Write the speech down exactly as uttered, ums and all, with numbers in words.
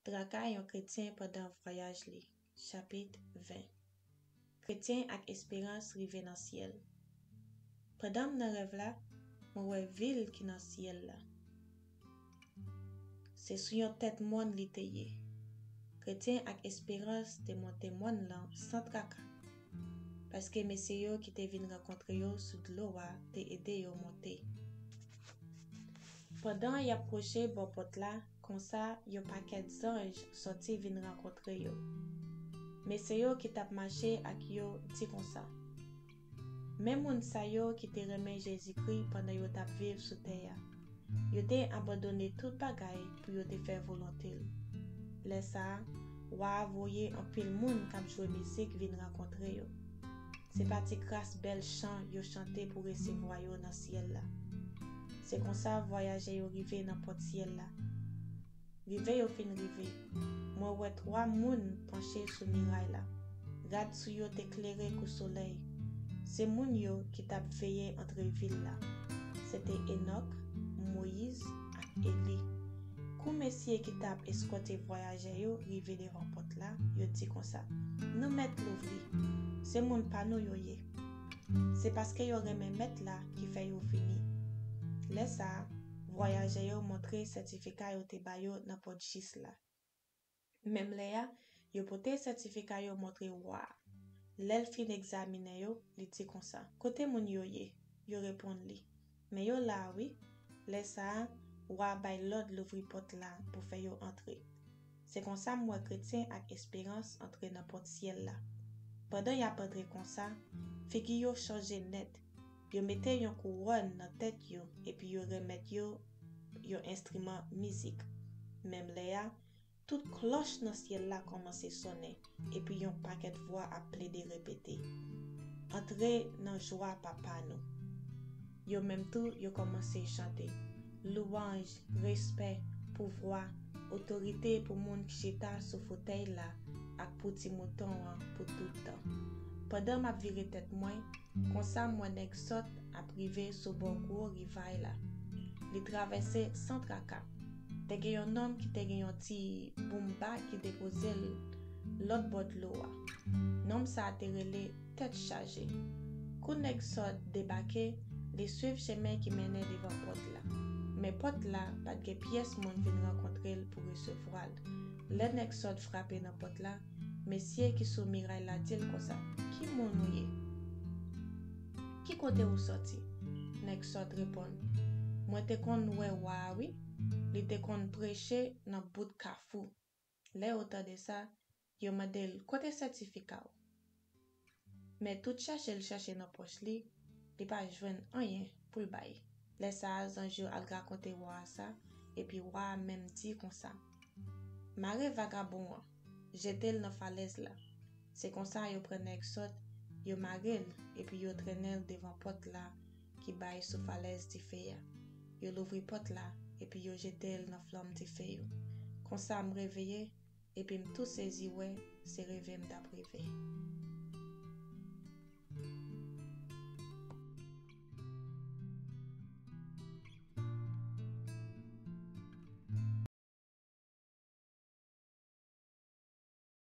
Traka yon kretyen pandan vwayaj li. Chapit ven. Kretyen ak esperans rive nan syèl. Pandan m nan rèv la, mwen wè vil ki nan syèl la. Se sou yon tèt mòn li te ye. Kretyen ak esperans te monte mòn lan san traka, paske mesye yo ki te vin rankontre yo sou dlo a te ede yo monte. Pandan y ap pwoche bò pòt la, konsa yon pakèt zanj sòti vin rankontre yo. Mesye yo ki t ap mache ak yo di konsa: Men moun sa yo ki te renmen Jezikri pandan yo t ap viv sou tè a. Yo te abandone tout bagay pou yo te fè volonte l. Lè sa a, wa a voye anpil moun k ap jwe mizik vin rankontre yo. Se pa ti kras bèl chan yo chante pou resevwa yo nan syèl la. Se konsa vwayajè yo rive nan pòt syèl la. Rive yo fin rive, mwen wè twa moun panche sou miray la. Rad sou yo te klere kou solèy. Se moun yo ki t ap veye antre vil la. Se te Enòk, Moyiz ak Eli. Kou mesye ki t ap eskòte vwayajè yo rive devan pòt la, yo di konsa: Nou mèt louvri. Se moun pa nou yo ye. Se paske yo renmen mèt la ki fè yo vini. Lè sa a, vwayajè yo montre sètifika yo te ba yo nan pòt jis la. Menm lè a, yo pote sètifika yo montre wa a. Lè l fin egzaminen yo, li di konsa: Kote moun yo ye? Yo reponn li: Men yo la a wi. Lè sa a, wa a bay lòd louvri pòt la pou fè yo antre. Se konsa m wè kretyen ak esperans antre nan pòt syèl la. Pandan y ap antre konsa, figi yo chanje nèt. Yo mete yon kouwòn nan tèt yo epi yo renmèt yo yon enstriman mizik. Menm lè a, tout klòch nan syèl la kòmanse sonnen, epi yon pakèt vwa ap plede repete: Antre nan jwa Papa nou. Yo menm tou, yo kòmanse chante: Lwanj, respè, pouvwa, otorite pou moun ki chita sou fotèy la ak pou Ti Mouton an pou tout tan. Pandan m ap vire tèt mwen, konsa m wè nèg sòt ap rive sou bò gwo rivay la. Li travèse san traka. Te gen yon nonm ki te gen yon ti boumba ki depoze l lòt bò dlo a. Nonm sa a te rele Tèt Chaje. Kou nèg sòt debake, li swiv chemen ki mennen devan pòt la. Men pòt la pa t gen pyès moun vin rankontre l pou resevwa l. Lè nèg sòt frape nan pòt la, mesye ki sou miray la di l konsa: Ki moun ou ye? Ki kote ou sòti? Nèg sòt reponn: Mwen te konn wè wa a wi. Li te konn preche nan bout kafou. Lè yo tande sa, yo mande l: Kote sètifika w? Men tout chèche l chèche nan pòch li, li pa jwenn anyen pou l bay. Lè sa a, zanj yo al rakonte wa a sa, epi wa a menm di konsa: Mare vagabon an, jete l nan falèz la. Se konsa yo pran nèg sòt, yo mare l, epi yo trennen l devan pòt la ki bay sou falèz dife a. Yo louvri pòt la, epi yo jete l nan flanm dife yo. Konsa m reveye, epi m tou sezi wè se reve m t ap reve.